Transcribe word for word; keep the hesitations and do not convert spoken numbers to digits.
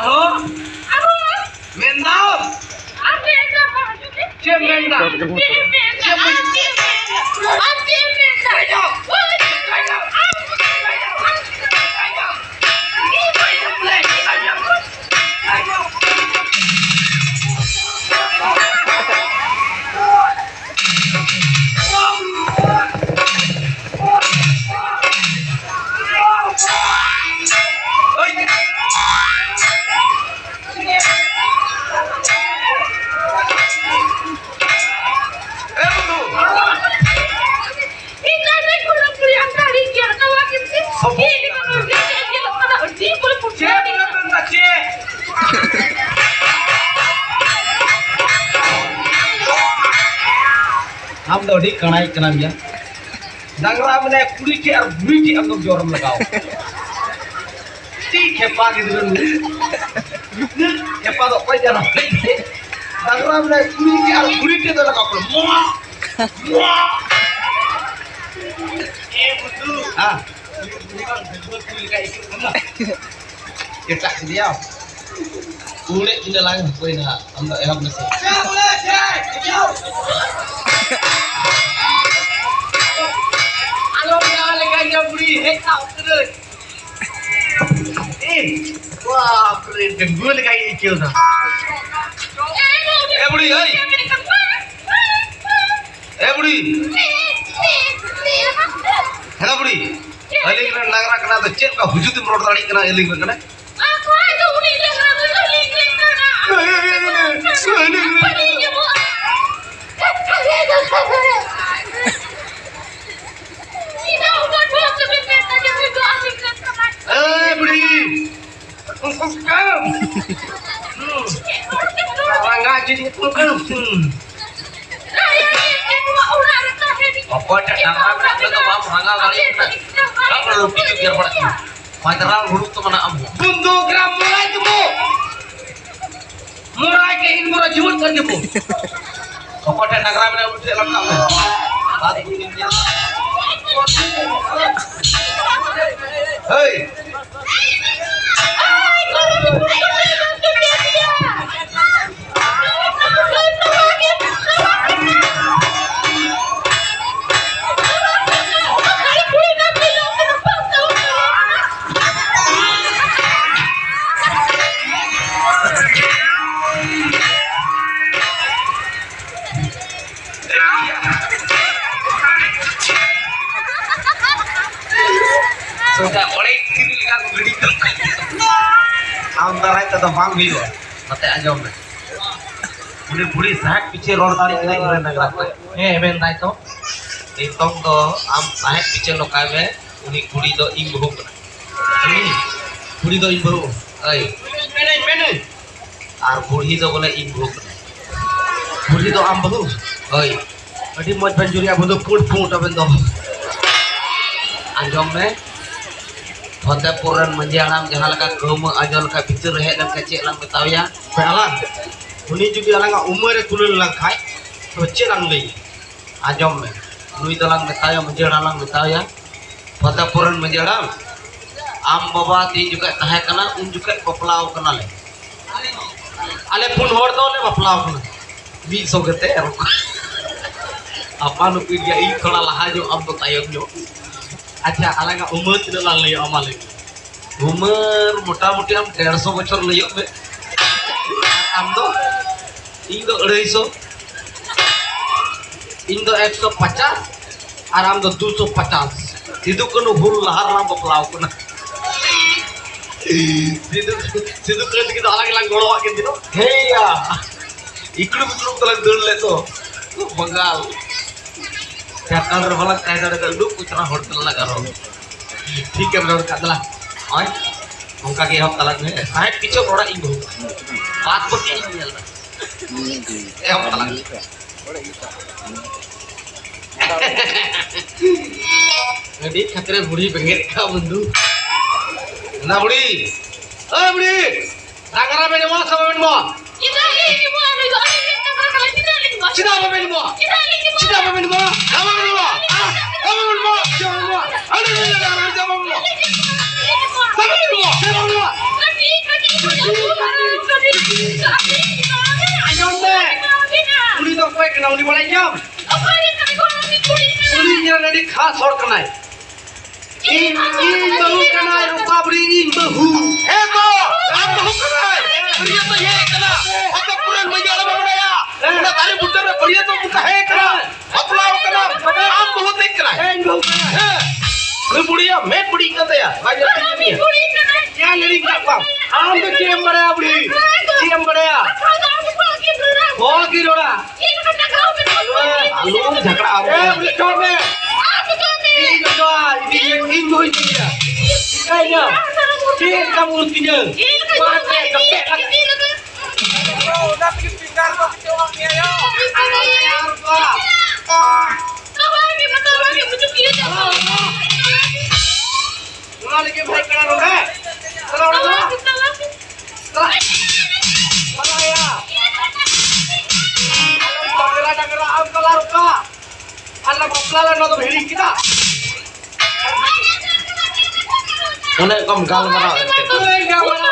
ᱦᱚᱸ? ᱢᱮᱱᱫᱟᱢ? ᱪᱮᱫ ᱮᱢ ᱢᱮᱱᱫᱟ? ᱪᱮᱫ ᱮᱢ ᱢᱮᱱᱫᱟ? ᱟᱢ ᱫᱚ ᱟᱹᱰᱤ ᱠᱟᱬᱟᱭ ᱠᱟᱱᱟᱢ ᱭᱟ᱾ ᱰᱟᱝᱨᱟ ᱢᱮᱱᱟᱭ ᱠᱩᱲᱤ ᱴᱷᱮᱡ ᱟᱨ ᱵᱩᱲᱦᱤ ᱴᱷᱮᱡ ᱟᱢ ᱫᱚ ᱡᱚᱨ ᱮᱢ ᱞᱟᱜᱟᱣ᱾ ᱪᱮᱫ ᱠᱷᱮᱯᱟ ᱜᱤᱫᱽᱨᱟᱹ ᱱᱩᱭ᱾ ᱠᱷᱮᱯᱟ ᱫᱚ ᱚᱠᱚᱭ ᱡᱟᱱᱟᱢ ᱞᱮᱫ ᱛᱮ? ᱰᱟᱝᱨᱟ ᱢᱮᱱᱟᱭ ᱠᱩᱲᱤ ᱴᱷᱮᱡ ᱟᱨ ᱵᱩᱲᱦᱤ ᱴᱷᱮᱡ ᱫᱚ ᱞᱟᱜᱟᱣ ᱠᱟᱱᱟ᱾ ᱢᱚᱣᱟ! ᱢᱚᱣᱟ! ᱮ ᱵᱩᱫᱷᱩ᱾ ᱦᱮᱸ᱾ ᱮᱴᱟᱜ ᱠᱮᱫᱮᱭᱟ᱾ ᱩᱲᱮᱫ ᱠᱤᱱᱟᱹ ᱞᱟᱝ ᱦᱟᱹᱯᱟᱹᱭ ᱱᱟᱦᱟᱜ᱾ ᱟᱢ ᱫᱚ ᱮᱦᱚᱵ ᱢᱮᱥᱮ᱾ ᱟᱞᱚᱢ ᱡᱟᱦᱟᱸ ᱞᱮᱠᱟ ᱤᱧᱟᱹᱜ ᱵᱩᱲᱦᱤ ᱦᱮᱡ ᱱᱟ ᱩᱛᱟᱹᱨᱟᱹᱧ᱾ ᱮ, ᱵᱟᱯ ᱨᱮ, ᱰᱟᱺᱜᱩᱣᱟᱹ ᱞᱮᱠᱟ ᱜᱮ ᱟᱹᱭᱠᱟᱹᱣ ᱫᱟ᱾ ᱮ ᱵᱩᱲᱦᱤ, ᱦᱟᱹᱭ᱾ ᱮ ᱵᱩᱲᱦᱤ᱾ ᱦᱮᱞᱟ ᱵᱩᱲᱦᱤ, ᱟᱹᱞᱤᱧ ᱨᱮᱱ ᱰᱟᱝᱨᱟ ᱠᱟᱱᱟ, ᱟᱫᱚ ᱪᱮᱫ ᱞᱮᱠᱟ ᱦᱩᱡᱩᱛ ᱮᱢ ᱨᱚᱲ ᱫᱟᱲᱮᱭᱟᱜ ᱠᱟᱱᱟ ᱟᱹᱞᱤᱧ ᱨᱮᱱ ᱠᱟᱱᱟ? ᱚᱠᱚᱭ ᱫᱚ ᱩᱱᱤ ᱰᱟᱝᱨᱟ ᱫᱚ ᱟᱹᱞᱤᱧ ᱨᱮᱱ ᱠᱟᱱᱟ᱾ ᱟᱹᱞᱤᱧ ᱨᱮᱱ᱾ ᱮ ᱵᱩᱲᱦᱤ, ᱨᱟᱸᱜᱟ ᱡᱤᱞ ᱠᱚ ᱠᱟᱱᱟ᱾ ᱚᱠᱚᱭ ᱴᱟᱜ ᱰᱟᱝᱨᱟ ᱢᱮᱱᱟᱜ ᱛᱟᱭ ᱫᱚ ᱵᱟᱢ ᱨᱟᱸᱜᱟᱣ ᱫᱟᱲᱮᱭᱟᱜ ᱠᱟᱱᱟ? ᱵᱟᱢ ᱞᱩᱴᱤ ᱜᱮᱨ ᱵᱟᱲᱟᱜ ᱠᱟᱱᱟ᱾ ᱯᱟᱸᱡᱽᱨᱟ ᱦᱩᱲᱩ ᱛᱚ ᱢᱮᱱᱟᱜ ᱟᱢ᱾ ᱵᱚᱱᱫᱩᱠ ᱨᱮ ᱢᱚᱨᱟᱭ ᱛᱮᱵᱚ᱾ ᱢᱚᱨᱟᱭ ᱠᱮ ᱤᱧ ᱢᱚᱨᱟ ᱡᱤᱣᱤᱫ ᱠᱟᱱ ᱛᱮᱵᱚ᱾ ᱚᱠᱚᱭ ᱴᱷᱮᱱ ᱰᱟᱝᱨᱟ ᱢᱮᱱᱟᱜᱼᱟ, ᱩᱱᱤ ᱴᱷᱮᱱ ᱞᱟᱴᱠᱟᱜ ᱢᱮ᱾ ᱦᱟᱹᱭ᱾ ᱫᱟᱨᱟᱭ ᱛᱮᱫᱚ ᱵᱟᱝ ᱦᱩᱭᱩᱜᱼᱟ᱾ ᱱᱚᱛᱮ ᱟᱸᱡᱚᱢ ᱢᱮ, ᱩᱱᱤ ᱵᱩᱲᱦᱤ ᱥᱟᱦᱮᱵ ᱯᱤᱪᱷᱮ ᱨᱚᱲ ᱫᱟᱲᱮ ᱠᱟᱱᱟᱭ ᱤᱧ ᱨᱮᱱ ᱰᱟᱝᱨᱟ ᱠᱚ᱾ ᱦᱮᱸ, ᱢᱮᱱᱫᱟᱭ ᱛᱚ᱾ ᱱᱤᱛᱚᱝ ᱫᱚ ᱟᱢ ᱥᱟᱦᱮᱵ ᱯᱤᱪᱷᱮ ᱱᱚᱠᱟᱭ ᱢᱮ, ᱩᱱᱤ ᱠᱩᱲᱤ ᱫᱚ ᱤᱧ ᱵᱟᱹᱦᱩ ᱠᱟᱱᱟ᱾ ᱩᱱᱤ ᱠᱩᱲᱤ ᱫᱚ ᱤᱧ ᱵᱟᱹᱦᱩ᱾ ᱦᱳᱭ᱾ ᱢᱮᱱᱟᱹᱧ, ᱢᱮᱱᱟᱹᱧ᱾ ᱟᱨ ᱵᱩᱲᱦᱤ ᱫᱚ ᱵᱚᱞᱮ ᱤᱧ ᱵᱟᱹᱦᱩ ᱠᱟᱱᱟ᱾ ᱵᱩᱲᱦᱤ ᱫᱚ ᱟᱢ ᱵᱟᱹᱦᱩ? ᱦᱳᱭ᱾ ᱟᱹᱰᱤ ᱢᱚᱡᱽ ᱵᱮᱱ ᱡᱩᱨᱤᱭᱟ, ᱟᱵᱚ ᱫᱚ ᱯᱩᱸᱰ ᱯᱩᱸᱰ ᱟᱵᱮᱱ ᱫᱚ᱾ ᱟᱸᱡᱚᱢ ᱢᱮ, ᱯᱷᱚᱛᱮᱯᱩᱨ ᱨᱮᱱ ᱢᱟᱹᱡᱷᱤ ᱦᱟᱲᱟᱢ ᱡᱟᱦᱟᱸ ᱞᱮᱠᱟ ᱠᱟᱹᱣᱢᱟᱹ ᱟᱸᱡᱚᱢ ᱞᱮᱠᱟ ᱵᱤᱪᱟᱹᱨ ᱨᱮ ᱦᱮᱡ ᱞᱮᱱᱠᱷᱟᱱ ᱪᱮᱫ ᱞᱟᱝ ᱢᱮᱛᱟᱣᱭᱟ? ᱦᱳᱭ, ᱟᱞᱟᱝ, ᱩᱱᱤ ᱡᱩᱫᱤ ᱟᱞᱟᱝᱟᱜ ᱩᱢᱟᱹᱨ ᱨᱮ ᱠᱩᱞᱟᱹ ᱞᱮᱱ ᱠᱷᱟᱡ, ᱛᱚᱵᱮ ᱪᱮᱫ ᱞᱟᱝ ᱞᱟᱹᱭᱟ? ᱟᱸᱡᱚᱢ ᱢᱮ, ᱱᱩᱭ ᱫᱚᱞᱟᱝ ᱢᱮᱛᱟᱭᱟ, ᱢᱟᱹᱡᱷᱤ ᱦᱟᱲᱟᱢ ᱞᱟᱝ ᱢᱮᱛᱟᱭᱟ, ᱯᱷᱚᱛᱮᱯᱩᱨ ᱨᱮᱱ ᱢᱟᱹᱡᱷᱤ ᱦᱟᱲᱟᱢ, ᱟᱢ ᱵᱟᱵᱟ ᱛᱤᱱ ᱡᱚᱠᱷᱮᱡ ᱛᱟᱦᱮᱸ ᱠᱟᱱᱟ, ᱩᱱ ᱡᱚᱠᱷᱮᱡ ᱵᱟᱯᱞᱟᱣ ᱠᱟᱱᱟᱞᱮ᱾ ᱟᱞᱮ ᱯᱩᱱ ᱦᱚᱲ ᱫᱚᱞᱮ ᱵᱟᱯᱞᱟᱣ ᱠᱟᱱᱟ ᱢᱤᱫ ᱥᱚᱸᱜᱮ ᱛᱮ᱾ ᱟᱨ ᱚᱠᱟ ᱟᱯᱟᱱ ᱟᱹᱯᱤᱱ ᱜᱮ, ᱤᱧ ᱛᱷᱚᱲᱟ ᱞᱟᱦᱟ ᱧᱚᱜ, ᱟᱢ ᱫᱚ ᱛᱟᱭᱚᱢ ᱧᱚᱜ᱾ ᱟᱪᱪᱷᱟ, ᱟᱞᱟᱝᱟᱜ ᱩᱢᱟᱹᱨ ᱛᱤᱱᱟᱹᱜ ᱞᱟᱝ ᱞᱟᱹᱭᱚᱜᱼᱟ, ᱢᱟ ᱞᱟᱹᱭ ᱢᱮ᱾ ᱩᱢᱟᱹᱨ ᱢᱚᱴᱟᱢᱩᱴᱤ ᱟᱢ ᱰᱮᱲᱥᱚ ᱵᱚᱪᱷᱚᱨ ᱞᱟᱹᱭᱚᱜ ᱢᱮ᱾ ᱟᱢ ᱫᱚ? ᱤᱧ ᱫᱚ ᱟᱹᱲᱟᱹᱭᱥᱚ᱾ ᱤᱧ ᱫᱚ ᱮᱠᱥᱚ ᱯᱚᱪᱟᱥ ᱟᱨ ᱟᱢ ᱫᱚ ᱫᱩᱥᱚ ᱯᱚᱪᱟᱥ᱾ ᱥᱤᱫᱩ ᱠᱟᱹᱱᱦᱩ ᱦᱩᱞ ᱞᱟᱦᱟ ᱨᱮᱞᱟᱝ ᱵᱟᱯᱞᱟᱣ ᱠᱟᱱᱟ᱾ ᱥᱤᱫᱩ, ᱥᱤᱫᱩ ᱠᱟᱹᱱᱦᱩ ᱛᱟᱹᱠᱤᱱ ᱫᱚ ᱟᱞᱟᱝ ᱜᱮᱞᱟᱝ ᱜᱚᱲᱚᱣᱟᱜ ᱠᱤᱱ ᱛᱟᱦᱮᱱᱟ᱾ ᱦᱮᱸᱭᱟ, ᱤᱠᱲᱩᱢ ᱤᱠᱲᱩᱢ ᱛᱮᱞᱟᱝ ᱫᱟᱹᱲ ᱞᱮᱫ ᱫᱚ ᱵᱟᱝᱜᱟᱞ᱾ ᱡᱷᱟᱲᱠᱷᱚᱸᱰ ᱨᱮ ᱵᱟᱞᱟᱝ ᱛᱟᱦᱮᱸ ᱫᱟᱲᱮᱭᱟᱫᱟ, ᱩᱰᱩᱠ ᱠᱚ ᱪᱟᱞᱟᱜ ᱦᱚᱲ ᱛᱮᱞᱟᱝ ᱞᱟᱜᱟ ᱨᱚᱲ᱾ ᱴᱷᱤᱠ ᱜᱮᱢ ᱨᱚᱲ ᱠᱟᱜ ᱛᱟᱞᱟᱝ᱾ ᱦᱳᱭ, ᱚᱱᱠᱟ ᱜᱮ ᱮᱦᱚᱵ ᱛᱟᱞᱟᱝ ᱢᱮ᱾ ᱥᱟᱦᱮᱵ ᱠᱤᱪᱷᱩ ᱨᱚᱲᱟ, ᱤᱧ ᱵᱟᱹᱦᱩ᱾ ᱵᱟᱫ ᱵᱟᱹᱠᱤ ᱤᱧ ᱧᱮᱞ ᱫᱟ᱾ ᱮᱦᱚᱵ ᱛᱟᱞᱟᱝ ᱢᱮ᱾ ᱟᱹᱰᱤ ᱠᱷᱟᱛᱨᱮ ᱵᱩᱲᱦᱤ ᱵᱮᱸᱜᱮᱫ ᱠᱟᱜ ᱵᱚᱱᱫᱷᱩ᱾ ᱱᱟ ᱵᱩᱲᱦᱤ, ᱳ ᱵᱩᱲᱦᱤ, ᱰᱟᱝᱨᱟ ᱵᱮᱱ ᱮᱢᱚᱜᱼᱟ ᱥᱮ ᱵᱟᱵᱮᱱ ᱮᱢᱚᱜᱼᱟ? ᱪᱮᱫᱟᱜ ᱞᱤᱧ ᱮᱢᱚᱜᱼᱟ? ᱱᱩᱭ ᱫᱚ ᱟᱹᱞᱤᱧ ᱨᱮᱱ ᱰᱟᱝᱨᱟ ᱠᱟᱱᱟᱭ, ᱪᱮᱫᱟᱜ ᱞᱤᱧ ᱮᱢᱚᱜᱼᱟ? ᱪᱮᱫᱟᱜ ᱞᱤᱧ ᱮᱢᱚᱜᱼᱟ? ᱪᱮᱫᱟᱜ ᱵᱟᱵᱮᱱ ᱮᱢᱚᱜᱼᱟ? ᱪᱮᱫᱟᱜ ᱵᱟᱵᱮᱱ ᱮᱢᱚᱜᱼᱟ? ᱵᱟᱵᱮᱱ ᱮᱢᱚᱜᱼᱟ? ᱪᱮᱫᱟᱜ ᱵᱟᱵᱮᱱ ᱮᱢᱚᱜᱼᱟ? ᱟᱹᱞᱤᱧ ᱨᱮᱱ ᱰᱟᱝᱨᱟ ᱠᱟᱱᱟᱭ, ᱪᱮᱫᱟᱜ ᱵᱟᱵᱮᱱ ᱮᱢᱚᱜᱼᱟ? ᱵᱟᱵᱮᱱ ᱮᱢᱚᱜᱼᱟ? ᱪᱮᱫᱟᱜ ᱵᱟᱵᱮᱱ ᱮᱢᱚᱜᱼᱟ? ᱠᱟᱹᱴᱤᱡ, ᱠᱟᱹᱴᱤᱡ ᱠᱷᱚᱱ ᱟᱹᱜᱩ ᱟᱠᱟᱫ ᱠᱟᱹᱴᱤᱡ ᱠᱟᱹᱴᱤᱡ ᱟᱸᱡᱚᱢ ᱢᱮ᱾ ᱩᱱᱤ ᱫᱚ ᱚᱠᱚᱭ ᱠᱟᱱᱟ? ᱩᱱᱤ ᱵᱟᱲᱟᱭ ᱜᱮᱭᱟᱢ? ᱚᱠᱚᱭ ᱨᱮᱱ ᱠᱟᱱᱟᱭ ᱜᱚᱲᱚᱢᱤᱡ ᱠᱩᱲᱤ ᱠᱟᱱᱟᱭ? ᱩᱱᱤ ᱤᱧ ᱨᱮᱱ ᱟᱹᱰᱤ ᱠᱷᱟᱥ ᱦᱚᱲ ᱠᱟᱱᱟᱭ᱾ ᱤᱧ, ᱤᱧ ᱵᱟᱹᱦᱩ ᱠᱟᱱᱟᱭ, ᱨᱩᱯᱟ ᱵᱩᱲᱦᱤ ᱤᱧ ᱵᱟᱹᱦᱩ᱾ ᱦᱮᱸ ᱜᱚ, ᱟᱢ ᱵᱟᱹᱦᱩ ᱠᱟᱱᱟᱭ᱾ ᱯᱷᱟᱹᱨᱭᱟᱹ ᱫᱚ ᱦᱮᱡ ᱠᱟᱱᱟ᱾ ᱟᱫᱚ ᱯᱩᱨᱟᱹ ᱢᱟᱹᱡᱷᱤ ᱦᱟᱲᱟᱢ ᱮ ᱵᱟᱰᱟᱭᱟ᱾ ᱚᱱᱟ ᱫᱟᱨᱮ ᱵᱩᱴᱟᱹ ᱨᱮ ᱯᱷᱟᱹᱨᱭᱟᱹ ᱫᱚ ᱛᱟᱦᱮᱸ ᱠᱟᱱᱟ᱾ ᱵᱟᱯᱞᱟᱣ ᱠᱟᱱᱟ᱾ ᱟᱢ ᱵᱟᱹᱦᱩ ᱛᱤᱧ ᱠᱟᱱᱟᱭ᱾ ᱦᱮᱸ, ᱤᱧ ᱵᱟᱹᱦᱩ ᱠᱟᱱᱟᱭ᱾ ᱦᱮᱸ᱾ ᱩᱱᱤ ᱵᱩᱲᱦᱤᱭᱟᱜ ᱢᱮᱫ ᱵᱟᱹᱲᱤᱡ ᱠᱟᱱ ᱛᱟᱭᱟ᱾ ᱵᱟᱭ ᱧᱮᱞ ᱴᱷᱤᱠ ᱠᱟᱱᱟ᱾ ᱵᱩᱲᱦᱤ ᱠᱟᱱᱟᱭ᱾ ᱞᱤᱲᱤ ᱠᱟᱜ ᱠᱚᱣᱟ᱾ ᱟᱢ ᱫᱚ ᱪᱮᱫ ᱮᱢ ᱵᱟᱲᱟᱭᱟ ᱵᱩᱲᱦᱤ? ᱪᱮᱫ ᱮᱢ ᱵᱟᱲᱟᱭᱟ? ᱦᱚᱲ ᱜᱮ ᱨᱚᱲᱟ᱾ ᱟᱞᱚᱢ ᱡᱷᱟᱜᱽᱲᱟᱜᱼᱟ᱾ ᱮ, ᱵᱩᱲᱦᱤ, ᱪᱚᱜ ᱢᱮ᱾ ᱤᱧ ᱫᱚ, ᱤᱧ ᱫᱚ, ᱤᱧ ᱫᱚ ᱪᱤᱠᱟᱹᱭᱟ? ᱪᱮᱫ ᱞᱮᱠᱟᱢ ᱩᱨᱩᱢ ᱛᱤᱧᱟᱹ? ᱢᱟ, ᱪᱮᱫ ᱠᱟᱛᱮ? ᱚᱱᱟ ᱛᱮᱜᱮ ᱯᱤᱝᱜᱟᱨ ᱫᱚ ᱪᱮᱫ ᱦᱚᱸ ᱵᱟᱝ ᱜᱮᱭᱟ᱾ ᱚᱱᱟ ᱞᱟᱹᱜᱤᱫ ᱵᱷᱟᱭ ᱠᱟᱱᱟ ᱱᱚᱰᱮ᱾ ᱪᱟᱞᱟᱣ ᱚᱲᱟᱜ ᱫᱚ᱾ ᱪᱟᱞᱟᱜ᱾ ᱪᱟᱞᱟᱜ ᱭᱟ᱾ ᱰᱟᱝᱨᱟ, ᱰᱟᱝᱨᱟ, ᱟᱢ ᱪᱟᱞᱟᱣ ᱨᱚᱠᱟ᱾ ᱟᱨ ᱞᱮ ᱵᱟᱯᱞᱟ ᱞᱮ, ᱱᱚᱣᱟ ᱫᱚᱢ ᱦᱤᱲᱤᱧ ᱠᱮᱫᱟ? ᱚᱱᱮ ᱚᱱᱠᱟᱢ ᱜᱟᱞᱢᱟᱨᱟᱣ ᱮᱱᱛᱮ᱾